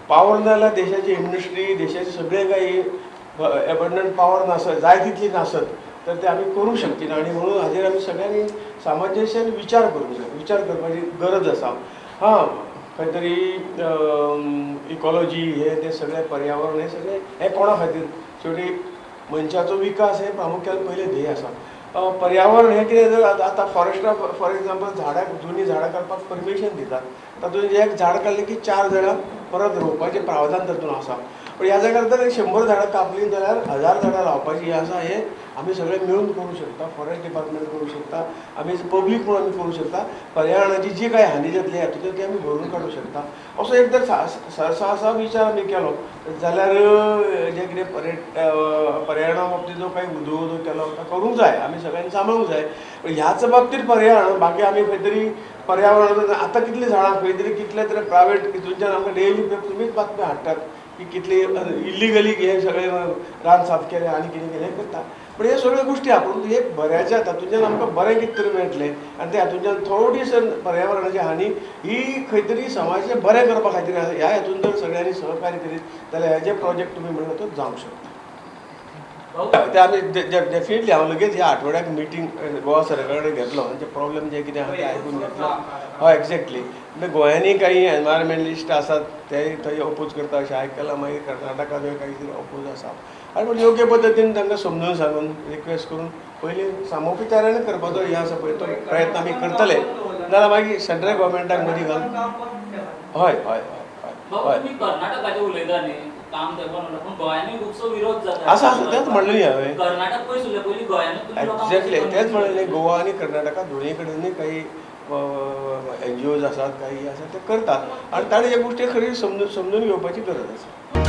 Power ना जाल्यार देशाची इंडस्ट्री, देशाचे सगळे काही एबंडंट पावर नासत, जाय तितली नासत तर ते आमी करूंक शकची ना. आनी म्हणून हाजेर आमी सगळ्यांनी सामंजस्यान विचार करूंक जाय, विचार करपाची गरज आसा. हां, खंय तरी इकॉलॉजी हे ते सगळें पर्यावरण हें सगळें हें कोणा खातीर, शेवटी मनशाचो विकास हें प्रामुख्यान पयलें ध्येय आसा. पर्यावरण हें कितें जर आतां फॉरेस्टा फॉर एग्जाम्पल झाडां, जुनी झाडां काडपाक परमिशन दितात, तातूंत एक झाड काडलें की 4 झाडां परत रोवपाचें प्रावधान तातूंत आसा. पूण ह्या जाग्यार जर 100 झाडां कापलीं जाल्यार 1000 झाडां लावपाची हें आसा, हें आमी सगळें मेळून करूंक शकता, फॉरेस्ट डिपार्टमेंट करूंक शकता, आमी एज पब्लीक म्हणून आमी करूंक शकता. पर्यावरणाची जी कांय हानी जातली हातूंतल्यान ती आमी भरून काडूंक शकता. असो एक जर सहसा विचार आमी केलो जाल्यार जें कितें पर्यावरणा बाबतींत जो कांय उदो उदो केलो तो करूंक जाय, आमी सगळ्यांनी सांबाळूंक जाय. पूण ह्याच बाबतींत पर्यावरण बाकी आमी खंय तरी पर्यावरण आतां कितलीं झाडां खंय तरी कितले तरी प्रायवेट हितूनच्यान आमकां डेली तुमीच बातम्यो हाडटात की कितली इल्लिगली हे सगळे रान साफ केलें आनी कितें कितें करता. पूण हे सगळ्यो गोश्टी आहा, पूण एक बऱ्याच्या तातूंतल्यान आमकां बरें कितें तरी मेळटलें आनी ते हातूंतल्यान थोडी पर्यावरणाची हानी ही खंय तरी समाजाचें बरें करपा खातीर आसा. ह्या हातून जर सगळ्यांनी सहकार्य करीत जाल्यार हे जे प्रोजेक्ट तुमी म्हणला तो जावंक शकता. ते आमी डेफिनेटली हांव लगेच ह्या आठवड्याक मिटींग गोवा सरकारा कडेन घेतलो, तांचे प्रॉब्लेम जे कितें आहा ते आयकून घेतलो. हय, एक्झॅक्टली. म्हणजे गोंयांनी काही एनवायरमेंटलिस्ट आसात ते थंय ओपोज करता अशें आयकलां, मागीर कर्नाटकांतूय काही तरी ओपोज आसा. आनी पूण योग्य पद्दतीन तांकां समजून सांगून रिक्वेस्ट करून पयलीं सामोपचारान करपाचो हें आसा पळय तो प्रयत्न आमी करतले, नाजाल्यार मागीर सेंट्रल गव्हर्मेंटाक मदीं घालून. हय हय हय हय. कर्नाटकाचें उलयता न्ही, काम तेंपान उरला, पूण गोंयांनी खुबसो विरोध जाता. आसा आसा, तेंच म्हणलें न्ही हांवें. कर्नाटक पयस उरलें, पयलीं गोंयांनी. एक्झॅक्टली तेंच म्हणलें न्ही, गोवा आनी कर्नाटका दोनूय कडेनूय काही एनजीओज आसात, काही आसात ते करतात आनी ताणें ह्यो गोश्टी खरी समजून घेवपाची गरज आसा.